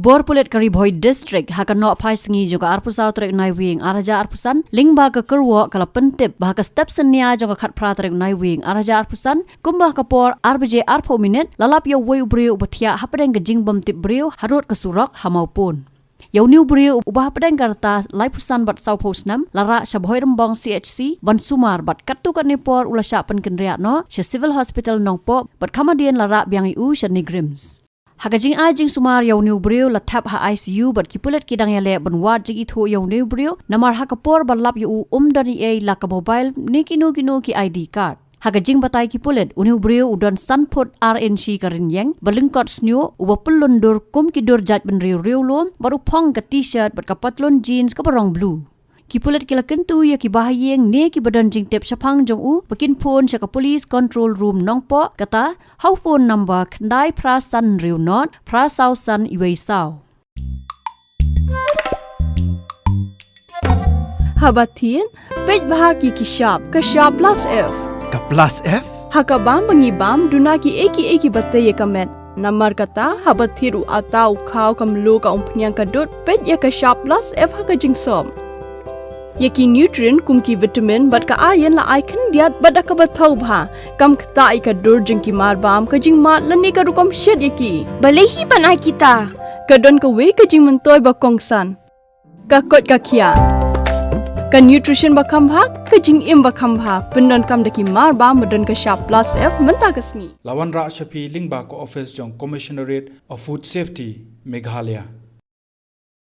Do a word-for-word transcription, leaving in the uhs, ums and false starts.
Bor pulit ka Ri Bhoi District ha ka nohphai sngi jong ka arphew saw tarik Naiwieng arhajar arphew san lyngba ka kyrwoh ka la pyntip ba ha ka step synnia jong ka khatphra tarik Naiwieng arhajar arphew san kumba ha ka por ar baje arphew minit la lap ïa uwei u briew uba thiah hapdeng ka jingbymtip briew harud ka surok ha Mawpun. Ïa une u briew uba hapdeng ka rta laiphew san bad sawphew snem la rah sha Bhoirymbong C H C ban sumar bad katto katne por u la shah pynkynriah noh sha Civil Hospital Nongpoh bad kham hadien la rah biang ïa u sha NEIGRIHMS. Ha ka jingai jingsumar ïa une u briew la thep ha I C U bad ki pulit ki dang ïaleh ban wad jingithuh ïa une u briew namar ha ka por ba lap ïa u um don ei ei la ka mobile ne kino kino ki I D card. Ha ka jingbatai ki pulit une u briew u don san phut ar inshi ka rynïeng ba lyngkot sniuh uba pyllun dur kum ki dur jait bynriew riew lum bad u phong ka T-shirt bad ka patlun jeans kaba rong blue. Ki pulit ki la kyntu ïa ki bahaïing ne kiba don jingtip shaphang jong u ba kin phone sha ka Police Control Room Nongpoh kata ha u phone number khyndai phra san hynriew nod phra saw san iwei saw. Haba thied, peit bha ki ki shap, ka shap plus F. Ka plus F? Ha ka bam ba ngi bam, duna ki ei ki ei kiba tei ïa ka met. Namar kata, haba thied u atta u khaw ka mluh ka umphniang ka dud, peit ïa ka shap plus F ha ka jingsop. Ïa ki nutrient kum ki vitamin bad ka iron la ai khyndiat bad da kaba thaw bha. Kam ktah ïa ka dur jong ki mar bam, ka jingmad lane ka rukom shet ïa ki. Balei hi ban ai kita? Ka don kawei ka jingmyntoi ba kongsan. Ka koit ka khiah. Ka nutrition ba kham bha, ka jingim ba kham bha. Pyndonkam da ki mar bam ba don ka shap plus F mynta ka sngi. La wanrah sha phi lyngba ka office jong Commissionerate of Food Safety, Meghalaya.